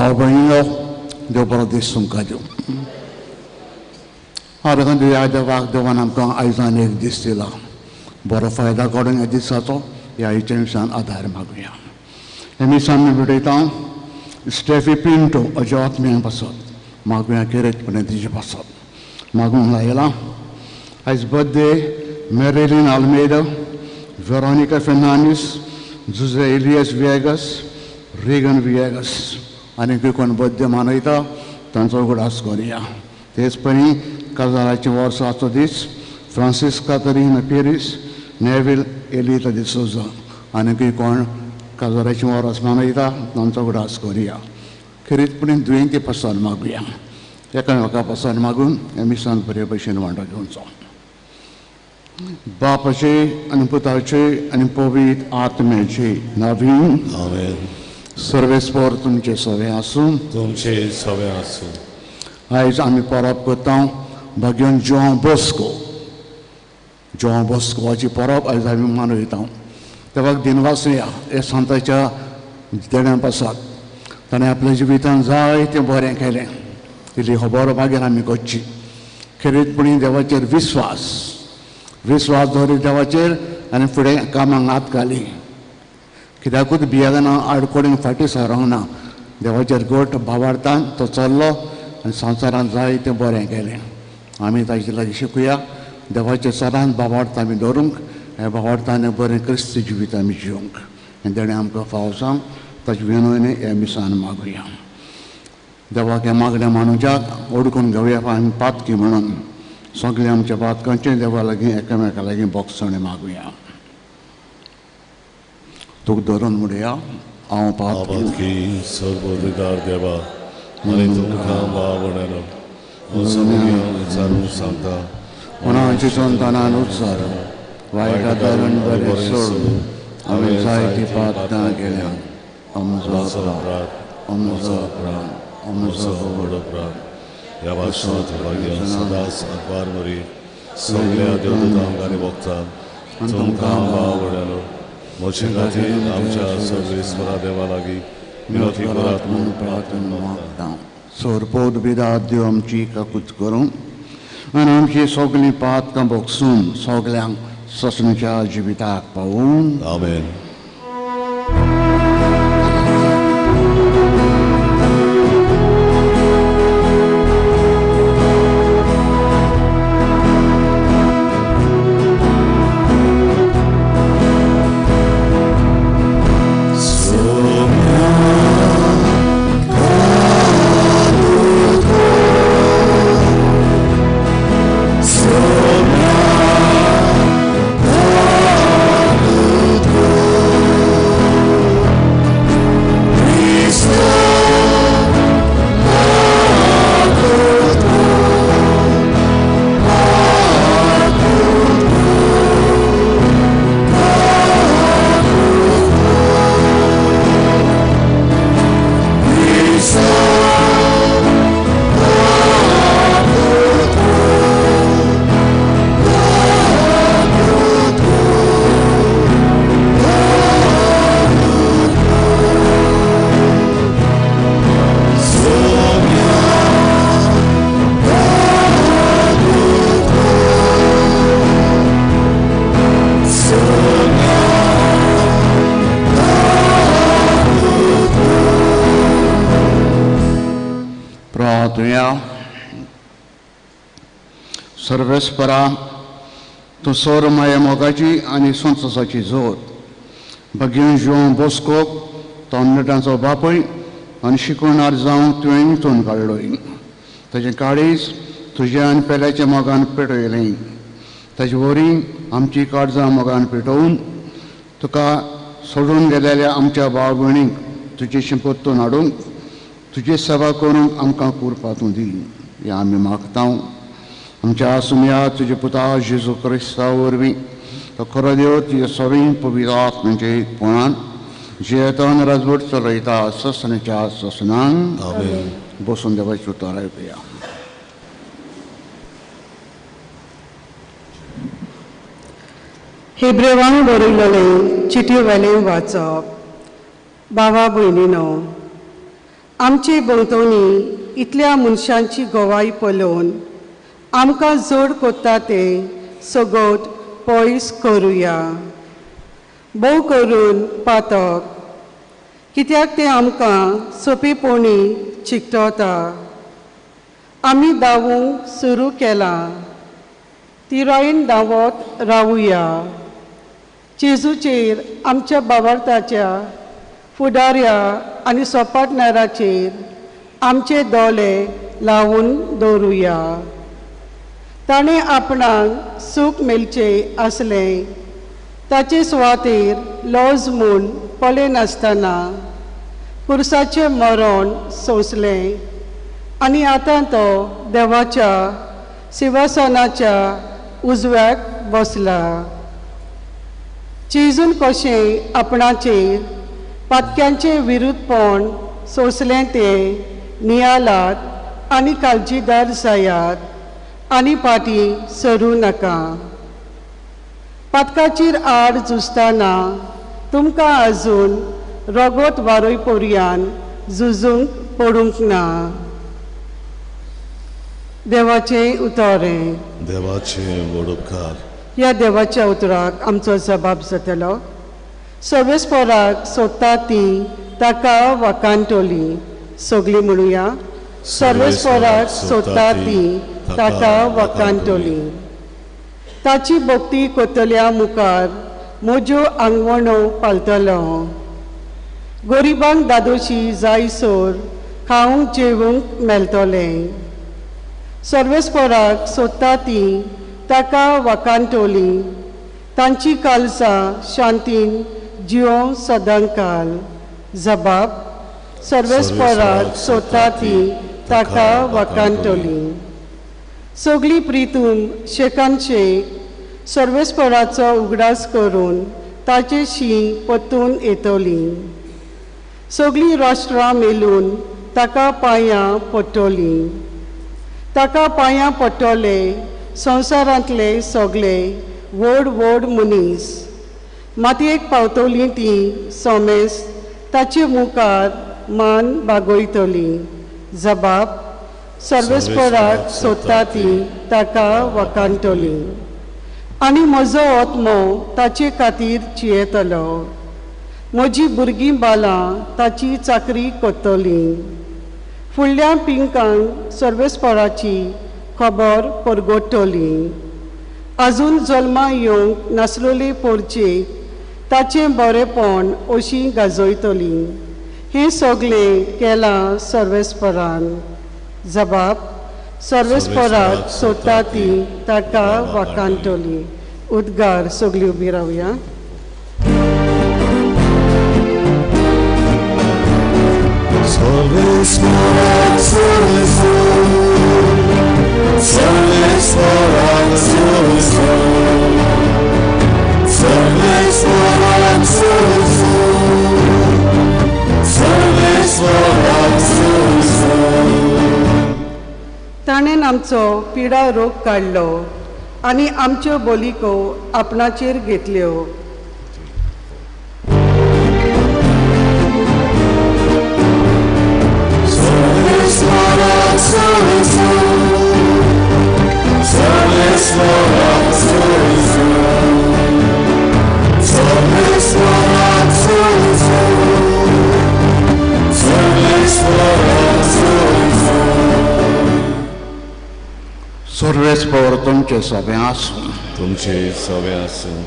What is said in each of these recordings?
भाव भयणीनो, देव बरो दीस तुमकां दिवं. आरोग्यान ह्या देवाक देवान आमकां आयज आनी एक दीस दिला, बरो फायदा काडून ह्या दिसाचो ह्या आयच्या मिसान आदार मागुया. हे मिसान आमी भेटयता स्टेफी पिंटो अज्या आत्म्या पासत मागुया, खेरीतपणे तिजे पासत मागूंक लायला. आयज birthday Marilyn Almeida, Veronica Fernandes, Jose Elias Viegas, Reagan Viegas आनी कोण बड्डे मनयता तांचो उगडास करुया. तेच परी काजाराचें वर्साचो दीस फ्रांसीस कातरीन पेरीस, नेवील एलिता डिसोजा आनी कोण काजाराचें वर्स मनयता तांचो उगडास करुया. खेरीतपणी दुयेंती पासून मागुया. एकामेका पासून मागून हे मिसान बरे भशेन वांटो घेवचो. बापाचे आनी पुताचे आनी पवित्र आत्म्याचे नवीन आमेन. सर्वेस्पर तुमचे सवे आसूं. तुमचे सवे आसूं. आयज आमी परब करता भाग्यन जों बॉस्को. जों बॉस्कोची परब आयज आमी मनयता. देवाक दिनवासुया हे संताच्या देण्या पासत ताणें आपल्या जिवितान जायतें बरें केलें. इल्ली खबर मागीर आमी करची. खेरीतपणी देवाचेर विस्वास, विस्वास दवरी देवाचेर आनी फुडें कामाक हात घाली. कित्याकूच भियेना, आडकोडीन फाटीं सरोंक ना. देवाचेर गोट भावार्थान तो चल्लो आनी संवसारांत जायतें बरें केलें. आमी ताजे लागीं शिकुया देवाचे सदांच भावार्थ आमी दवरूंक, हे भावार्थान बरें क्रिस्ती जिवीत आमी जिवंक. हें देणें आमकां फावो जावं ताजे विनवणी हे मिसान मागुया. देवाक हें मागणें मानुच्याक ओडकून घेवया आमी पातकी म्हणून सगळें आमच्या पातकांचें देवा लागीं एकामेका लागीं बोगसणें मागुया. तुका धरून म्हणया हांव पातकी सर्वधिकार देवा आनी तुमकां भाव भयणीनो विचारून सांगता कोणाची संतानान उत्सार वायटा धरून बरें सोडून हांवें जायतीं पातकां केल्या. आमचो अपराध, आमचो अपराध, आमचो व्हड अपराध. ह्या भाशणांत भाग्य सदांच अखबार मरी सगळ्या देवदूतांक आनी भक्तांक तुमकां भाव भयणीनो म्हजे खातीर आमच्या सर्वेस्परा देवा लागीं विनोती करात म्हूण प्रार्थना मागता. सोरपोत बिदात देव आमची काकूत करूं आनी आमची सगळीं पातकां भोगसून सगल्यांक ससणच्या जिविताक पावूं. आमेन. सर्वेस्परा तूं सोर माया मोगाची आनी संतोसाची जोत भगीन जुआंव बॉस्कोक तरणाट्यांचो बापूय आनी शिकवणार जावंक तुवें वेंचून काडलोय. ताजें काळीज तुज्या आनी पेल्याच्या मोगान पेटयलें. ताजे वरी आमची काळजां मोगान पेटोवन तुका सोडून गेलेल्या आमच्या भाव भयणींक तुजे शिंपत्तून हाडूंक तुजी सेवा करूंक आमकां कुरपा तूं दी. हें आमी मागता आमच्या आसुया तुज्या पुता जेजू क्रिस्ता वरवीं. तो खरो देव तुज्या सवीं पवित्र आत्म्याचे एकपणान जियेतान राजवट चलयता ससनाच्या ससनान. बसून देवाची उतर आयकुया. हेब्रेवांक बरयलेलें चिटयो वेलें वाचप. बाबा भयणीनो, आमचे भोंवतणी इतल्या मनशांची गवाय पळोवन आमकां जोड कोत्ता तें सगट पयस करुया. भोव करून पातक कित्याक तें आमकां सोंपेपणी चिकटवता. आमी धांवूंक सुरू केलां, तिरायेन धांवत रावुया. जेजूचेर आमच्या बावार्थाच्या फुडाऱ्या आनी सोपाटणाराचेर आमचे दोळे लावन दवरुया. ताणें आपणाक सूख मेळचें आसलें ताचे सुवातेर लॉज म्हूण पळयनासतना पुरसाचें मरण सोंसलें आनी आतां तो देवाच्या सिंवासनाच्या उजव्याक बसला. जेजून कशें आपणाचेर पातक्यांचें विरुद्धपण सोंसलें तें नियालात आनी काळजीदार जायात आनी फाटीं सरूं नाका. पातकाचेर आड झुजतना तुमकां आजून रगत वारोय पर्यान झुजूंक पडूंक ना. देवाचें उतर. देवाचें व्हड उपकार. ह्या देवाच्या उतराक आमचो जबाब जातलो. सर्वेस्पराक सोदता ती ताका वाकांटोली. सगळीं म्हणुया, सर्वेस्पराक सोदता ती ताका वाकांटोली. ताची भक्ती कोतल्या मुखार म्हज्यो आंगवणो पालतलो. गरिबांक दादोशी जायसर खावंक जेवंक मेळटलें. सर्वेस्पराक सोदता ती ताका वाकांटोली. तांची कालसां शांतीन जिवों सदांकाल. जबाब, सर्वेस्पराक सोदता ती ताका वाकांटोली. सगळीं प्रितून शेकान शेक सर्वेस्पराचो उगडास करून ताचेशी परतून येतली. सगळीं राष्ट्रां मेलून ताका पांयां पडटलीं. ताका पांयां पडटले संवसारांतले सगळे व्हड व्हड मनीस. मातयेक पावतलीं तीं सोमेस ताचे मुखार मान बागयतली. जबाब, सर्वेस्पराक सोदता ती ताका वाकांटोली. आनी म्हजो आत्मो ताचे खातीर चियेतलो. म्हजी भुरगीं बालां ताची चाकरी करतलीं. फुडल्या पिंकांक सर्वेस्पराची खबर परगटतली. आजून जल्मा येवंक नासलेली पोरचे ताचें बरेपण अशी गाजयतली. हें सगळें केलां सर्वेस्परान. जबाब, सर्वेस्पराक सोदता ती ताका वाकांटोली. उद्गार. सगळीं उबी रावया. सर्वेस्पराक सर्वेस्पराक सर्वेस्पराक सर्वेस्पराक. ताणें आमचो पिडा रोग काडलो आनी आमच्यो बोलिको आपणाचेर घेतल्यो. सर्वेस्पर तुमचे सभें आसूं. तुमचे सभें आसूं.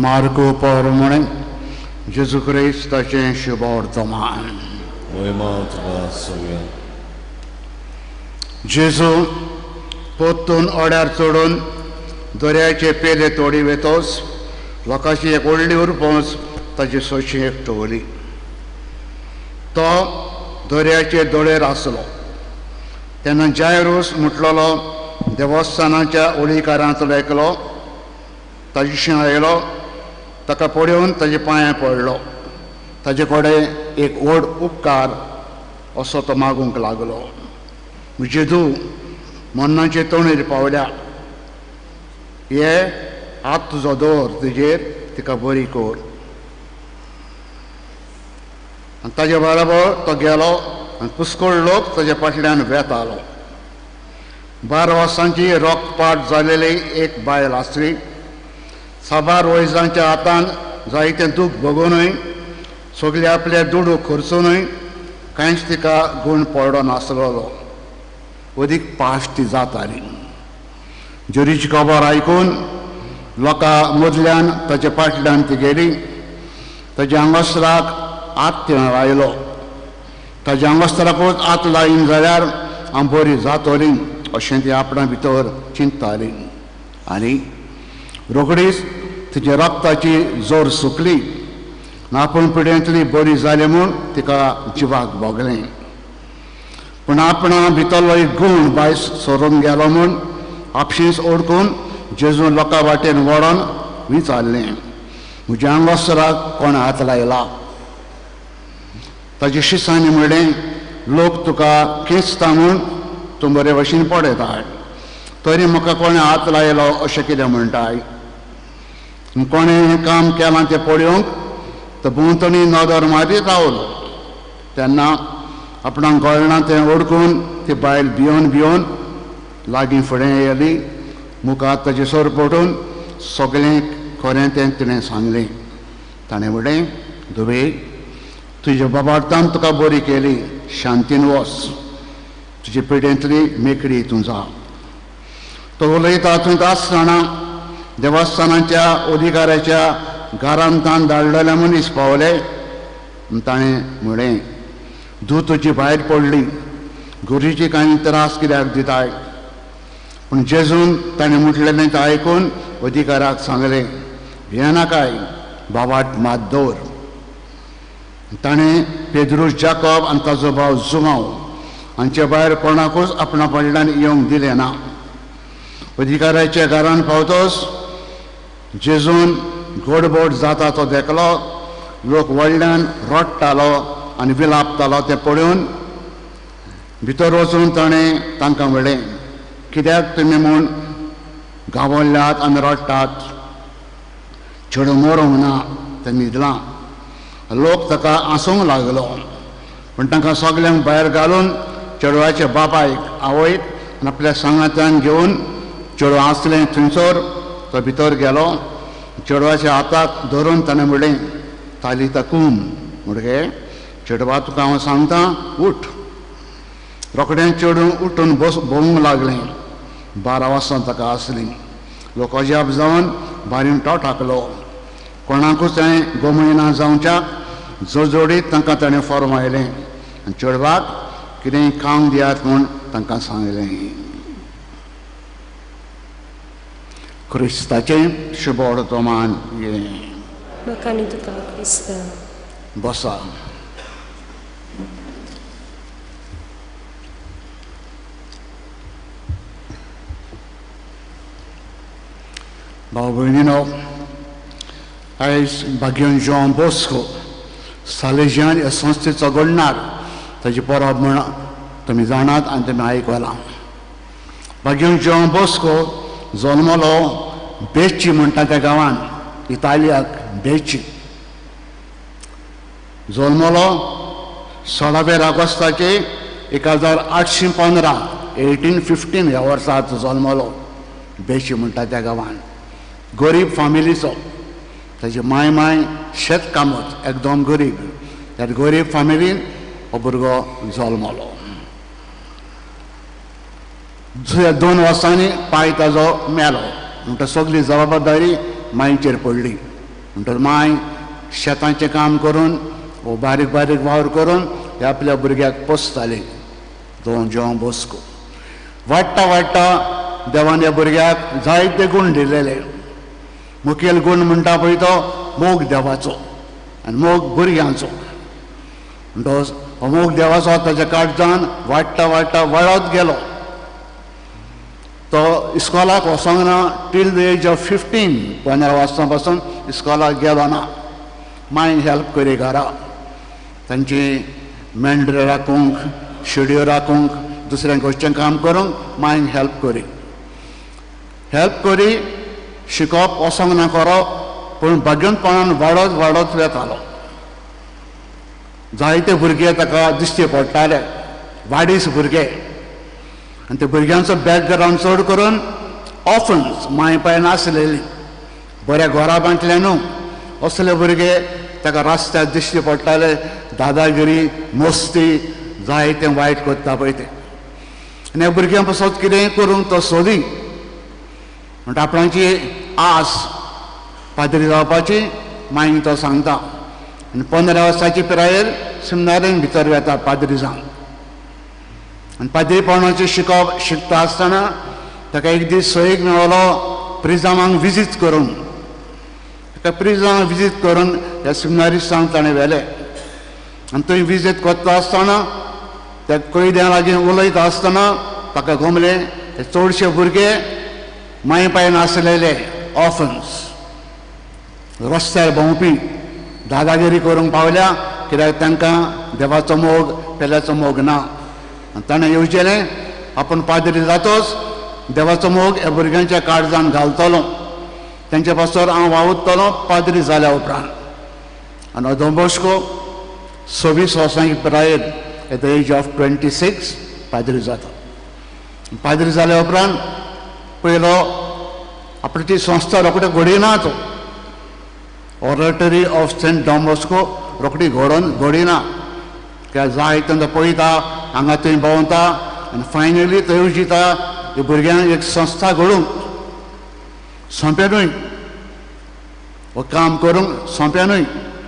मार्को परमणे जेजू क्रिस्ताचें शुभ वर्तमान. महिमा तुका सगळ्या. जेजू पोत्तून ओड्यार चडून दर्याचे पेले तोडी वेतोच लोकांची एक व्हडली उरपोंच ताची सोशी एकटवली. तो दर्याचे दोळेर आसलो तेन्ना जायरूस म्हटलेलो देवस्थानाच्या ओळीकारांतलो एकलो ताजेशी आयलो. ताका पळोवन ताजे पांयां पडलो. ताजे कडेन एक व्हड उपकार असो तो मागूंक लागलो. म्हजी धूव मरणाचे तोंडीर पावल्या, हे हात तुजो दवर तुजेर, तिका बरी कर. आनी ताजे बराबर तो गेलो आनी पुष्कळ लोक ताज्या फाटल्यान वेतालो. 12 वर्सांची रोखपाट जालेली एक बायल आसली. साबार वैजांच्या हातान जायतें दूख भोगूनय सगळे आपले दुडू खर्चूनय कांयच तिका गूण पडो नासलेलो. अदीक पाश ती जाताली. जेरीची खबर आयकून लोकां मदल्यान ताच्या फाटल्यान ती गेली. ताज्या आंगोस्त्राक हात तिणें लायलो. ताज्या आंगोस्त्राकूच हात लायन जाल्यार हांव बरी जातली अशें ती आपणा भितर चिंतताली आनी रोखडीच तिच्या रक्ताची जोर सुकली. आपूण पिड्यांतली बरी जाली म्हूण तिका जिवाक भोगलें. पूण आपणा भितरलो एक गूण भायर सरून गेलो म्हूण आपशींच ओडकून जेजू लोकां वाटेन वडोन विचारलें, म्हज्या आंगोस्त्राक कोण हात लायला? ताजे शिसांनी म्हणलें, लोक तुका खेंचता म्हूण तूं बरे भशेन पळयताय, तरी म्हाका कोणें हात लायलो अशें कितें म्हणटाय? कोणें हें काम केलां तें पळोवंक तो भोंवतणी नदर मारीत रावलो. तेन्ना आपणाक कळना तें ओडकून ती बायल भियोन भियोन लागीं फुडें येयली. मुखार ताजे सर पडून सगळें खरें तें तिणें सांगलें. ताणें म्हणलें, धुवे, तुज्या बाबार्थान तुका बरी केली, शांतीन वच, तुजे पिडेंतली मेकळी तूं जा. तो उलयता थंयच आसतना देवस्थानाच्या अधिकाऱ्याच्या घरान ताण धाडलेले मनीस पावले. ताणें म्हणलें, धूव तुजी भायर पडली, गुरुजी कांय त्रास कित्याक दिताय? पूण जेजून ताणें म्हटलेलें तें आयकून अधिकाराक सांगलें, भियेनाकाय, बाबाट मात दवर. ताणें पेद्रूस जाकोब आनी ताजो भाव जुमाव हांचे भायर कोणाकूच आपणा फाटल्यान येवंक दिलें ना. अधिकाऱ्याच्या घरान पावतोच जेजून गडबड जाता तो देखलो. लोक व्हडल्यान रडटालो आनी विलापतालो तें पळोवन भितर वचून ताणें तांकां म्हणलें, कित्याक तुमी म्हूण गावल्यात आनी रडटात? चेडूं मरूंक ना, तें न्हिदलां. लोक ताका हांसूंक लागलो. पूण तांकां सगल्यांक भायर घालून चेडवाच्या बापायक, आवयक आनी आपल्या सांगात्यान घेवन चेडूं आसलें थंयसर तो भितर गेलो. चेडवाच्या हाताक धरून ताणें म्हणलें, तालिता कूम, म्हणगे चेडवा तुका हांव सांगता, उठ. रोखडें चेडूं उठून बस भोंवूंक लागलें. 12 वर्सां ताका आसलीं. लोक अजाप जावन बारीन तो टाकलो. कोणाकूच तें गोमयना जावच्याक जोडजोडीत तांकां ताणें फॉर्मायलें आनी चेडवाक कितेंय खावंक दियात म्हूण तांकां सांगलें. क्रिस्ताचें शुभवर्तमान हें. बसा. भाव भयणीनो, आयज भाग्यन जॉन बॉस्को सालेजियान ह्या संस्थेचो घडणार ताजी परब म्हण तुमी जाणात आनी तुमी आयकलां. भाग्यन जॉन बॉस्को जल्मलो बेची म्हणटा त्या गांवान, इतालियाक बेची. जल्मलो 16 ऑगस्टाचे 1815 1815 ह्या वर्सा जल्मलो बेची म्हणटा त्या गांवान. गरीब फामिलीचो. ताजी माय माय शेतकामत, एकदम गरीब. त्या गरीब फामिलीन हो भुरगो जल्मलो. दुसऱ्या 2 वर्सांनी पाय ताजो मेलो. म्हणटा सगली जबाबदारी मांयचेर पडली. म्हणटच मांय शेतांचें काम करून वो बारीक बारीक वावर करून हे आपल्या भुरग्याक पोसताली. दोन जॉन बॉस्को वाडटा वाडटा देवान ह्या भुरग्याक जायते गूण दिलेले. मुखेल गूण म्हणटा पळय तो मोग देवाचो आनी मोग भुरग्यांचो. म्हणटच हो मोग देवाचो ताच्या काळजान वाडटा वाडटा वाडत गेलो. तो इस्कॉलाक वचोंक ना till the age of 15, 15 वर्सां पासून इस्कॉलाक गेलो ना. मांयन हेल्प करी घरा, तांची मेंढऱ्यो राखूंक, शेडयो राखूंक, दुसऱ्यांक घरचें काम करूंक मांयन हेल्प करी. हेल्प करी, शिकोवप वचोंक ना खरो, पूण भाग्यनपणान वाडत वाडत वेतालो. जायते भुरगे ताका दिश्टी पडटाले, वाडीस भुरगे. आनी त्या भुरग्यांचो बॅकग्रावंड चड करून ऑफन्स, माय पाय नासलेली, बऱ्या घराब्यांतले न्हू, असले भुरगे ताका रस्त्यार दिश्टी पडटाले. दादागिरी, मस्ती, जाय तें वायट करता पळय तें. आनी ह्या भुरग्यां पासत कितेंय करूंक तो सोदी. म्हणटा आपणाची आस पाद्री जावपाची मागीर तो सांगता. आनी 15 वर्सांची पिरायेर सिमनारीन भितर वेता पाद्री जावन. आनी पाद्रीपणाचें शिकप शिकता आसतना ताका एक दीस सोयीक मेळलो प्रिजामांक विजीत करून. ताका प्रिजामांक विजीत करून ह्या सिमनारिस्तांक ताणें व्हेलें. आनी थंय विजीत करता आसतना त्या कैद्यां लागीं उलयता आसतना ताका गमलें हे चडशे भुरगे माय पाय नासलेले, ऑफन्स, रस्त्यार भोंवपी, दादागिरी करूंक पावल्या, कित्याक तांकां देवाचो मोग, पेल्याचो मोग ना. आनी ताणें येवचेलें आपूण पाद्री जातोच देवाचो मोग ह्या भुरग्यांच्या काळजान घालतलो, तेंचे पासर हांव वावुरतलो पाद्री जाल्या उपरांत. आनी दोन बॉस्को 26 वर्सांची पिरायेर एट the age of 26 पाद्री जाता. पाद्री जाल्या उपरांत पयलो आपली ती संस्था रोखडी घडयना तो, Oratory of Saint Don Bosco रोखडी घडोवन घडयना. कित्याक जाय तेन्ना पळयता, हांगा थंय भोंवता आनी फायनली थंय येवजिता भुरग्यांक एक संस्था घडोवंक सोंपें न्हय, हो काम करूंक सोंपें न्हय.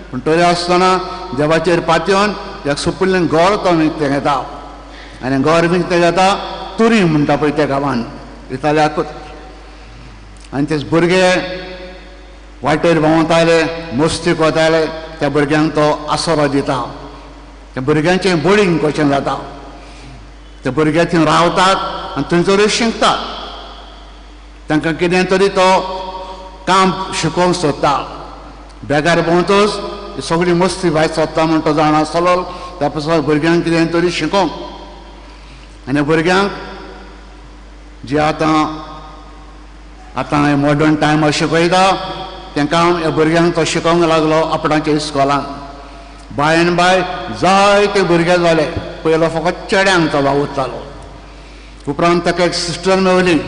पूण तरी आसतना देवाचेर पातयेवन एक सुपुल्लें घर तो विकतें घेता. आनी घर विकतें घेता तुरी म्हणटा पळय त्या गांवान, इतालियाकूच. आनी ते भुरगे वाटेर भोंवताले, मस्ती करताले, त्या भुरग्यांक तो आसरो दिता. त्या भुरग्यांचें बोडींग कशें जाता, त्या भुरगे थंय रावतात आनी थंयसरूय शिकतात. तांकां कितें तरी तो काम शिकोवंक सोदता. बेगार भोंवतच सगळी मस्ती भायर सोदता म्हण तो जाणा आसलो. त्या पासून भुरग्यांक कितें तरी शिकोवंक. आनी भुरग्यांक जे आतां आतां मॉडर्न टायमार शिकयता तें काम ह्या भुरग्यांक तो शिकोवंक लागलो आपणाच्या इस्कोलान. बाय आनी बाय जायते भुरगे जाले. पयलो फकत चेड्यांक तो वावुरतालो. उपरांत ताका एक सिस्टर मेवली,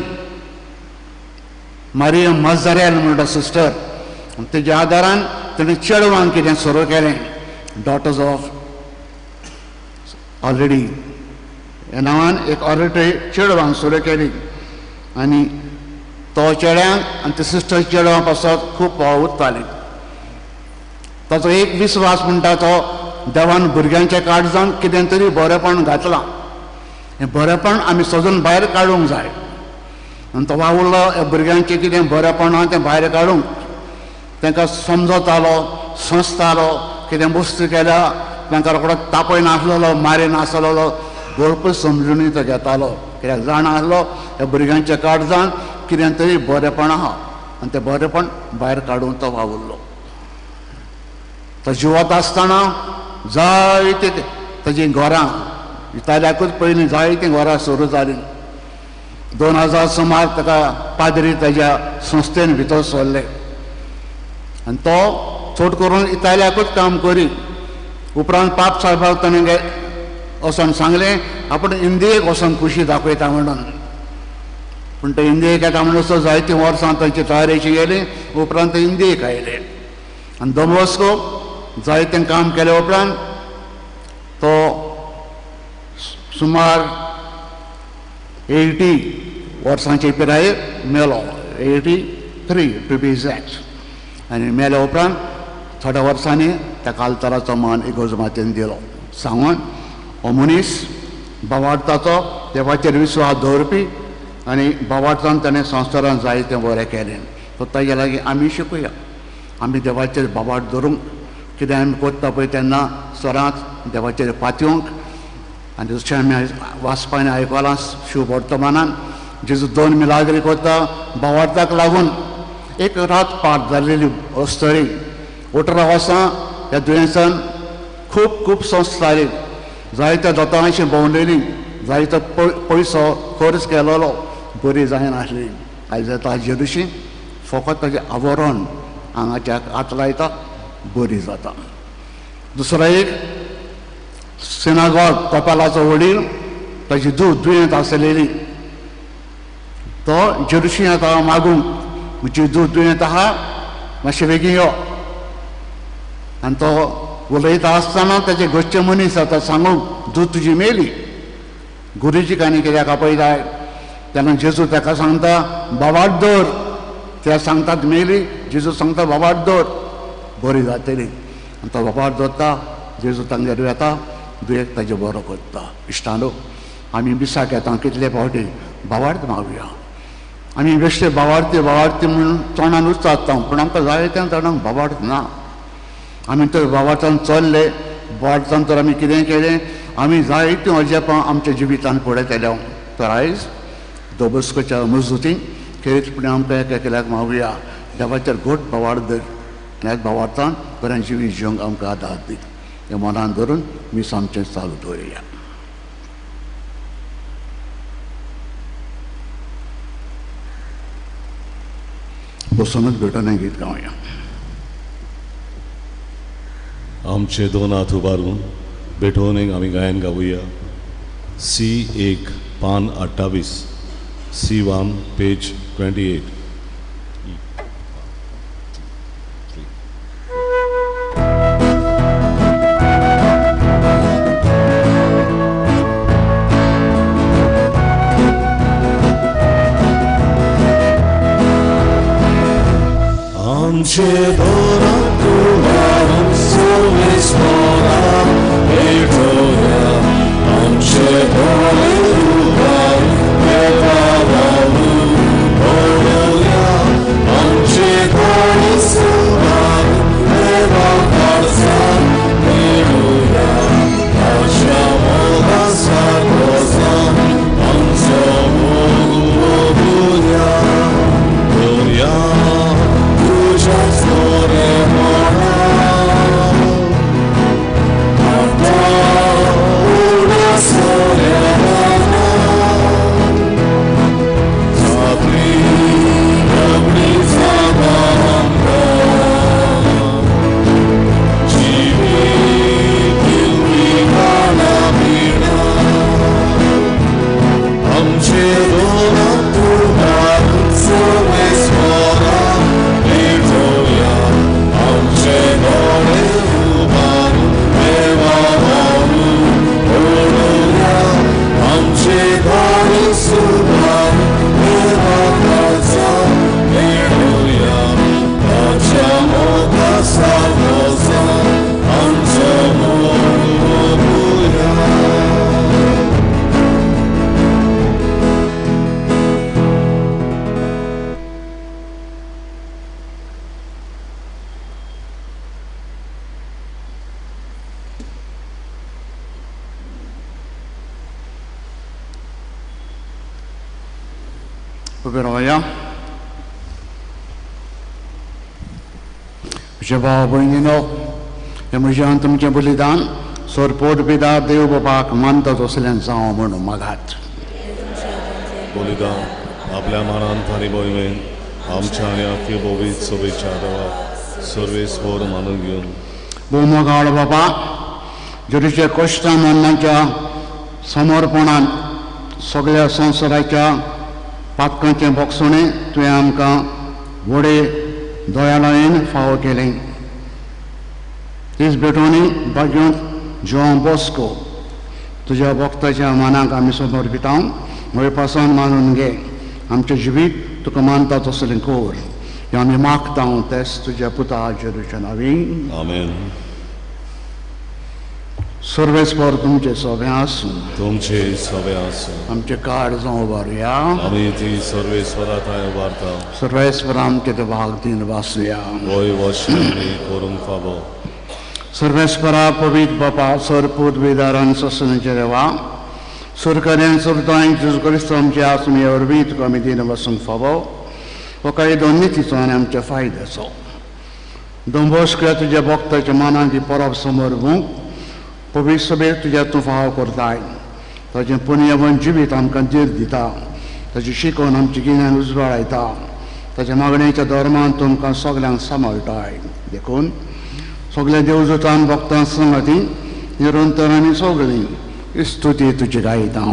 मारिया मजारेल म्हणटा सिस्टर. तेज्या आदारान तेणें चेडवांक कितें सुरू केलें, डॉटर्स ऑफ ऑलरेडी ह्या नांवान एक ऑलरेडी चेडवांक सुरू केली. आनी तो चेड्यांक आनी ते सिस्टर चेडवां पासत खूब वावुरताली. ताचो एक विस्वास म्हणटा तो देवान भुरग्यांच्या काळजान कितें तरी बरेपण घातलां, हें बरेपण आमी सोदून भायर काडूंक जाय. आनी तो वावुरलो ह्या भुरग्यांचें कितें बरेपण आहा तें भायर काडूंक. तांकां समजतालो, संसतालो, कितें मस्ती केल्या तांकां रोकडो तापय नासलेलो, मारी नासलेलो, भरपूर समजूनय तो घेतालो. कित्याक जाणा आसलो ह्या भुरग्यांच्या काळजान कितें तरी बरेपण आहा आनी तें बरेपण भायर काडूंक तो वावुरलो. तो जिवत आसतना जायते ताजीं घरां इतालियाकूच पयलीं जायतीं घरां सुरू जालीं. 2000 सुमार ताका पाद्री ताज्या संस्थेन भितर सरले आनी तो चड करून इतालियाकूच काम करी. उपरांत पाप साहेबाक ताणें वचोन सांगलें आपूण इंडियेक वचोन खुशी दाखयता म्हणून. पूण ते इंडियेक येता म्हणून जायतीं वर्सां तांची तयारेची गेली. उपरांत ते इंडियेक आयले आनी दोन बॉस्को जायतें काम केले उपरांत तो सुमार 80 वर्सांचे पिरायेर मेलो, 83 टू बी एक्झॅक्ट. आनी मेल्या उपरांत थोड्या वर्सांनी ताका आल्ताराचो मान इगर्ज मातेन दिलो. सांगून हो मनीस बावार्थाचो, देवाचेर विस्वास दवरपी आनी बावार्थान ताणें संवसारान जायतें बरें केलें. तो ताज्या लागीं आमी शिकूया, आमी देवाचेर बावार्थ धरूंक, कितें आमी करता पळय तेन्ना सरांच देवाचेर पातयेवंक. आनी जशें आमी वाचपान आयकलां शिव वर्तमानान जेजू 2 मिलाग्री करता बावार्थाक लागून एक रात पार जाल्लेली अस्तरी 18 वर्सां ह्या दुयेंसान खूब खूब संस्था जाली, जायत्या दोतोरांशी भोंवलेली, जायतो पयसो खर्च केलेलो, बरी जायनासली. आयज जाता जेरुशी फकत ताजें आवरण हांगाच्या हात लायता बरी जाता. दुसरो एक सिनागॉग कपालाचो वडील ताची धूव दुयेंत आसलेली. तो जेरुशी येता मागूंक, म्हजी धूव दुयेंत आहा, मातशें बेगीन यो. आनी तो उलयता आसतना ताचे घरचे मनीस आतां सांगूंक, धूव तुजी मेली, गुरुजीक आनी कित्याक आपयताय? तेन्ना जेजू ताका सांगता, बाबाट दवर. त्या सांगतात मेली, जेजू सांगता बाबाट दवर, बरी जातली. आनी तो बाबाट दवरता, जेजू तांगेर वेता, दुयेंत ताजें बरो करता. इश्टानो, आमी मिसाक येता कितले फावटी बाबार्थ मागुया. आमी बेश्टे बाबार्थी बाबार्थी म्हणून तोंडान उच्चारता, पूण आमकां जाय त्या तोंडाक बाबार्थ ना. आमी तर बाबार्थान चल्ले, बाबार्थान तर आमी कितें केलें, आमी जायतीं अजापां आमच्या जिवितान पळयतले. तर आयज दोबस्कोच्या मजदुती खेरीतपणी आमकां एका एकल्याक मागुया, देवाचेर घट भावार्थ धर, ह्याच भावार्थान बरें जिवीत जिवंक आमकां आदार दी. हें मनान धरून मीस आमचें चालू दवरुया. बसोनूच भेटोवणें गीत गावया. आमचे दोन हात उबारून भेटोवणेक आमी गायन गावया. सी 1 पान 28, C1 page 28. आमचे दोन उबारून सर्वेस्परा भेटोवया, आमचे दोन उबारून देवा बाबू पळोवया, आमचे दोन उबारून देवा काळजान मेळुया, ताच्या मोगा सारको आमचो मोग मोगुया. दवरया तुज्या बरेपणा, आतां उडास बरेपणा, जातली रोखडी जाता आमकां, जिवीत दिवपी खाणां पिणां. आमचे दोन हात उबारून सर्वेस्परा भेटोवया, आमचे दोळे उबारून देवा बाबू पळोवया, आमचे दोळे उबारून देवा काळजान मेळोवया, ताच्या मोगा सारको आमचो मोग मोगुया. उबे रावया. म्हज्या भाव भयणीनो, हें म्हजें आनी तुमचें बलिदान सोरपोट पिता देव बापाक मानता तसल्यान जावं म्हणून मागात. बलिदान आपल्या मानान आनी भोयमेन आमच्या आनी आख्खे भोवीत सोबेच्या देवा सर्वेस्पर मानून घेवन. भोवमोगाळ बाबा, जेरूच्या कश्टां मरणाच्या समर्पणान सगळ्या संवसाराच्या पातकांचें बोगसणें तुवें आमकां व्हडे दयालयेन फावो केलें. तीच भेटवणी भाग्योंत जोआंव बॉस्को तुज्या भक्ताच्या मानाक आमी समर्पिता. म्हजे पासून मानून घे, आमचें जिवीत तुका मानता तसलें कर, हें आमी मागता तेच तुज्या पुता जेरूच्या नांवीं. आमेन. सर्वेस्पर तुमचे सगळें आसूं, तुमचे सगळें आसूं. आमचें कार्ड जावं उबारुया, आमी ती सर्वेस्परा थंय उबारता. सर्वेस्पर आमचे ते भाग दिन वासुया. वय वश करूंक फावो. सर्वेस्परा पवित्र बापा, सर पूत विदारान ससनाचे देवा, सरकार्यान सरताय जेजू क्रिस्त आमचे आसूं हे वरवीं तुका आमी दिन वसूंक फावो. हो कायदो नितीचो आनी आमच्या फायद्याचो. दोंबोस्क्या तुज्या भक्ताच्या मानाक ही परब समर्पूंक पवित्र सभेक तुज्या तूं फावो करताय. ताचें पुण्यवन जिवीत आमकां धीर दिता, ताची शिकवण आमचें गिन्यान उजवाडायता, ताच्या मागणेच्या धर्मान तुमकां सगल्यांक सांबाळटाय. देखून सगल्या देवजुतान भक्तां संगाती निरंतर आनी सगळीं स्तुती तुजी गायता.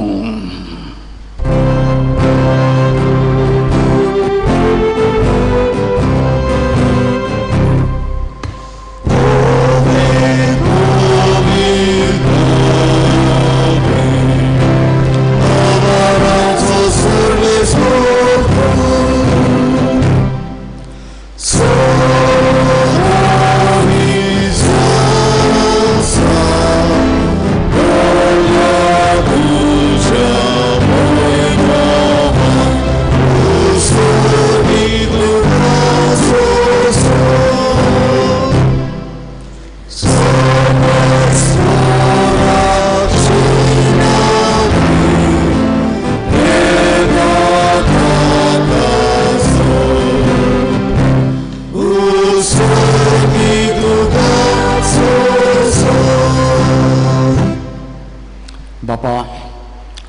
बापा,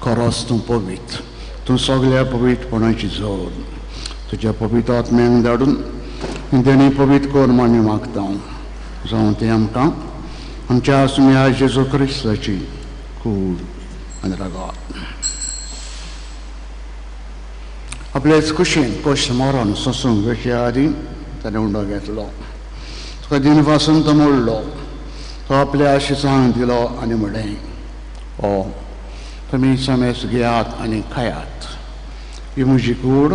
खरोच तूं पवित्र, तूं सगल्या पवित्रपणाची जोड. तुज्या पवित्र आत्म्यांक धाडून तेणी पवित्र कर म्हूण आमी मागता. जावं तें आमकां आमच्या आसम्या जेजू क्रिस्ताची कूड आनी रगत. आपलेच कुशीन कश्ट मरण सोंसूंक वेचे आदीं ताणें उंडो घेतलो. तुका दिनवासून तो मोडलो. तो आपल्या आशिसांक दिलो आनी म्हणलें, ओ तुमी समेस घेयात आनी खायात. ही म्हजी कूड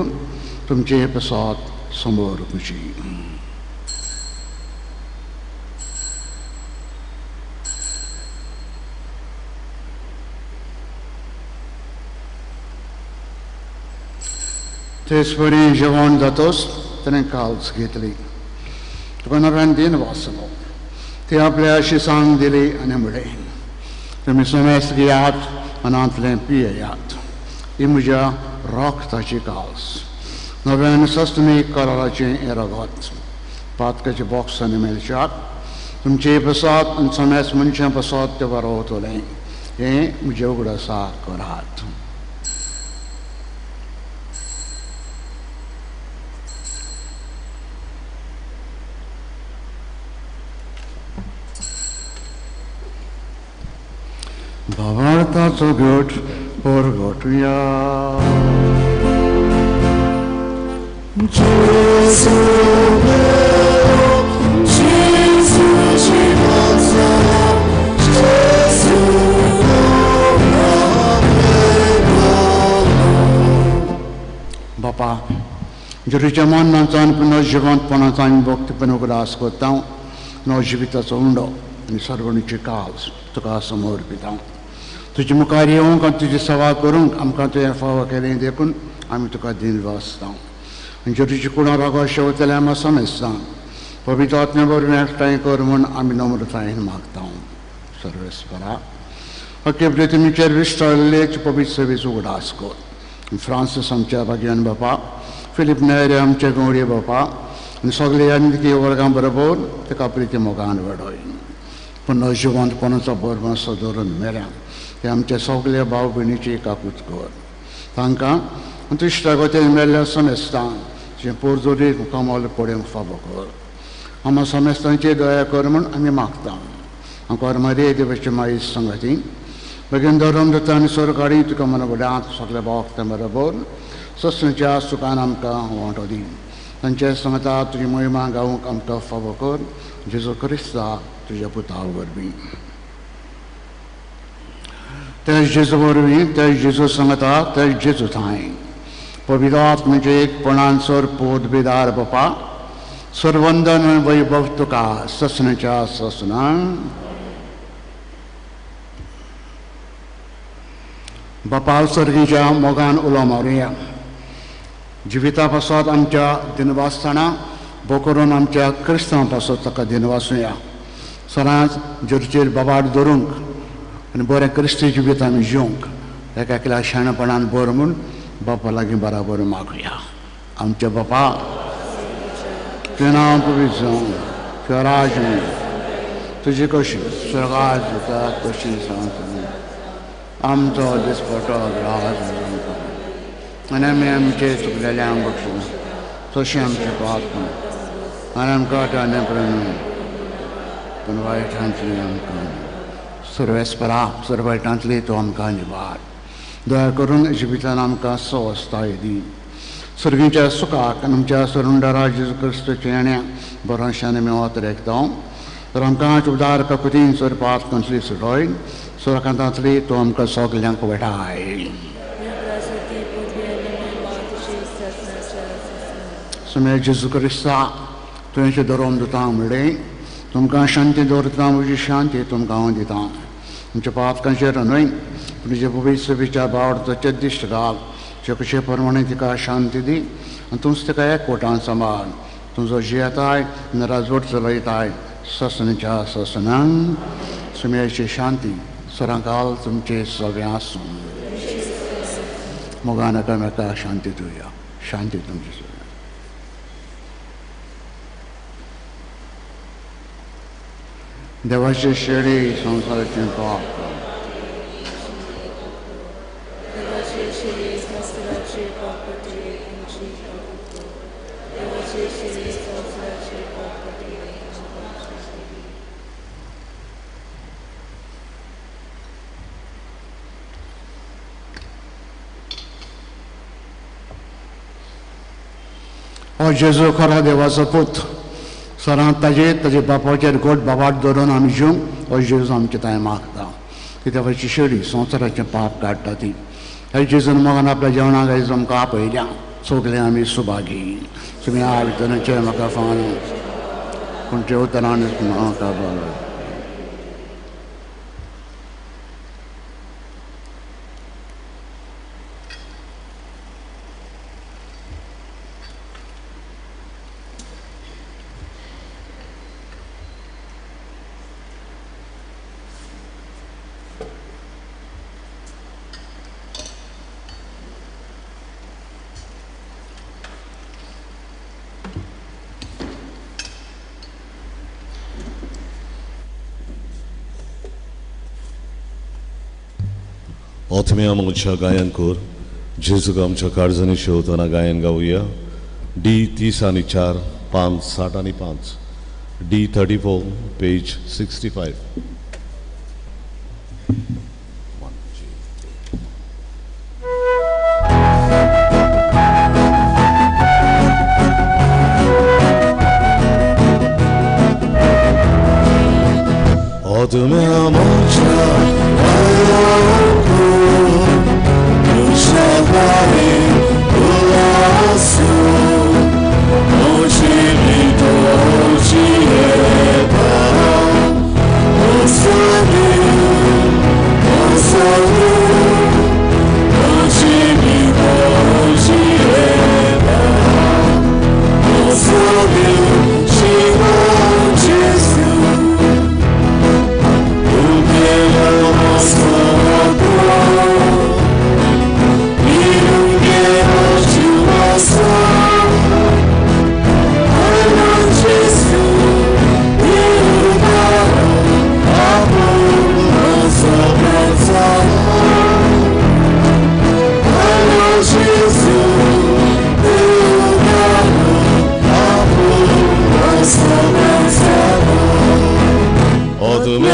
तुमचे प्रसाद समोर म्हजी. तेच परी जेवण जातोच ताणें काल्स घेतली. तुका नव्यान दिन वाचलो. ती आपल्या शिसांक दिली आनी म्हणलें, तुमी समेस घेयात मनांतलें पियेयात. ही म्हज्या रक्ताची काल्स, नव्यान सस्तमी कराराचें हें रगत. पातकाचे बॉक्सांनी मेळच्याक तुमचे प्रसाद आनी समेस मनशां प्रसाद तें बरोवतलें. हें म्हजें उगडासा करात. भावार्थाचो घट परगटुया. बापा, जेरूच्या मरणाचो आनी पुनर्जिवंतपणाचो आनी भक्तीपण उगडास करता. नवजिविताचो उंडो आनी सर्वणीची काल्स तुका समर्पिता. तुजे मुखार येवंक आनी तुजी सेवा करूंक आमकां तुवें फावो केलें देखून आमी तुका दिनवासता. आनी जेरूची कुणां रागो शेवतल्या आमकां समेस्ता पवित्र आत्म्या वरवीं एकठांय कर म्हूण आमी नम्रतायेन मागता. सर्वेस्परा, अखेर तुमीचेर विश्वासलेच पवित्र सेवेचो उगडास कर. फ्रांसीस आमच्या भाग्यान बापा, फिलीप नेरे आमचे गवडे बापा आनी सगळे आनी वर्गां बरोबर ताका प्रिती मोगान वाडय. पुनर्जिवंतपणाचो भरवंसो दवरून मेल्या ते आमच्या सगल्या भाव भयणीची काकूत कर. तांकां तुश्टागोतेन मेल्ल्या समेस्तांक तुजें पोरजोरीत मुखामोल पळोवंक फावो कर. आमकां समेस्तांची दया कर म्हूण आमी मागता. आमकां मरे देवाची माई संगती बेगीन धर्म दिता आनी सरकारी तुका मनोबड्यांत सगल्या भक्तां बरोबर सस्त्यांच्या सुखान आमकां वांटो दी. तांचे सांगता तुजी महिमा गावंक आमकां फावो कर. जेजू क्रिस्ता तुज्या पुता वरवीं. तेच जेजू वरवीं, तेच जेजू सांगता, तेच जेजू थांय पवित्र आत्म्याचे एकपणान सर पोत बेदार बापा, सर्वंदन वैभव तुका ससनाच्या ससना. बापा सर्गीच्या मोगान उलो मारुया. जिविता पासत आमच्या दिनवासतना भो करून आमच्या क्रिस्तांव पासत ताका दिनवासुया. सदांच जेरूचेर बाबार दवरूंक आनी बरें क्रिस्ती जिवीत आमी जिवंक एका एकल्या शाणपणान बर म्हूण बापा लागीं बराबर मागुया. आमच्या बापा, तुजें नांव पवित्र जावं, तुजें राज तुजी कशी स्वर्गात जाता तशी जावं. आमचो दिसपटो राज आनी आमी आमचे चुकलेल्यांक बक्षूं तशें आमचें पाप आनी आमकां ताणें प्रेम पूण वायटांतलें आमकां. सर्वेस्परा सर्वायटांतली तूं आमकां निवार. दया करून जिवितान आमकां सवस्ताय दी. सर्गीच्या सुखाक आनी आमच्या सरुंडरा जेजू क्रिस्तूच्या येण्या बरोशान आमी वत रेखता. तर आमकां उदार ककुतीन सोरपात कंसली सुटोय सोरकांतांतली तूं आमकां सगल्यांक वेठाय. सुमे जेजू क्रिस्ता तुवें धरोम दिता म्हणलें तुमकां शांती दवरता, म्हजी शांती तुमकां हांव दिता. तुमच्या पातकांचेर न्हय पूण तुज्या पवित्र बावडचेर दिश्ट घाल, कशे प्रमाणे तिका शांती दी आनी तूंच तिका एकवटान सांबाळ. तुजो जियेताय आनी राजवट चलयताय ससनच्या ससनान. सुमेची शांती सरांकाल तुमचे सगळें आसूं. मोगान एकामेका शांती दिवया. शांती तुमची सगळ्या. देवाचे शेळी संवसाराचें पाप. हो जेजू खरो देवाचो पूत, सरांत ताजेर ताजे बापाचेर गोड बाबाट धरून आमी जेवंक हो जेजू आमचे थंय मागता. ती देवाची शेळी संवसाराचें पाप काडटा ती. ह्या जेजून मोगान आपल्या जेवणाक आयज आमकां आपयल्या. सगळे आमी सुभागी. तुमी आयतनाचें म्हाका फान पूण जेवतना म्हाका बरो. आत्म्या आमच्या गायन कर जेजूक आमच्या काळजांनी शेवतना गायन गावया. डी 30 आनी 4 5 60 आनी 5 डी 34 पेज 65. आत्म्या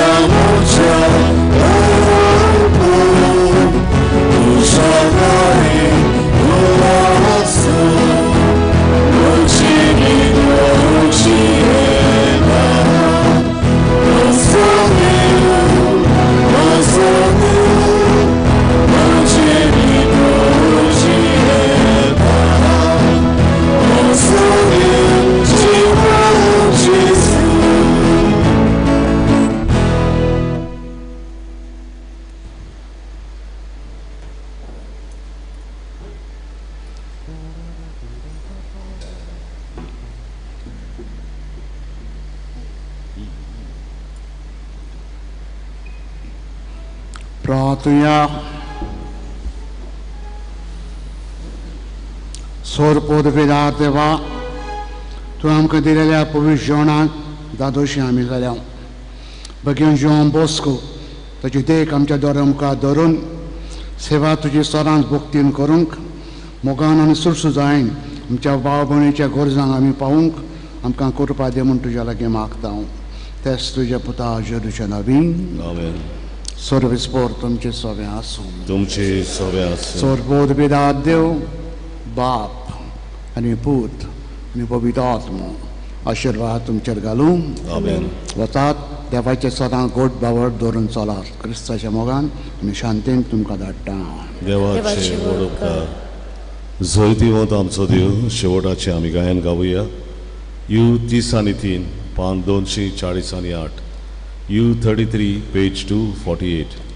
आमच्या प्रार्थुया. सोरपोद पिदार देवा, तूं आमकां दिलेल्या पवित्र जेवणाक दादोशी आमी जाल्या. भगीन जेवण बोस्को ताची देख आमच्या दोळ्या मुखार धरून सेवा तुजी सदांच भक्तीन करूंक मोगान आनी सुरसुजायन आमच्या भाव भयणीच्या गरजांक आमी पावूंक आमकां कृपा दी म्हूण तुज्या लागीं मागता हांव. तेच तुज्या पुता जेजूच्या नांवान. आमेन. सर्वेस्पोर तुमचे सोबें आसूं. तुमचे सोबे आसूं. सर्वोद पिता देव बाप आनी पूत आनी पवित्र आत्मो आशिर्वाद तुमचेर घालूं. आमेन. वतात देवाचे सदां गोड बावड दवरून चलात. क्रिस्ताच्या मोगान आनी शांतीन तुमकां धाडटा. देवाचे व्हड उपकार. जैतिवंत आमचो देव. शेवटाचे आमी गायन गावया. You 33, पान 248, U 33, page 248.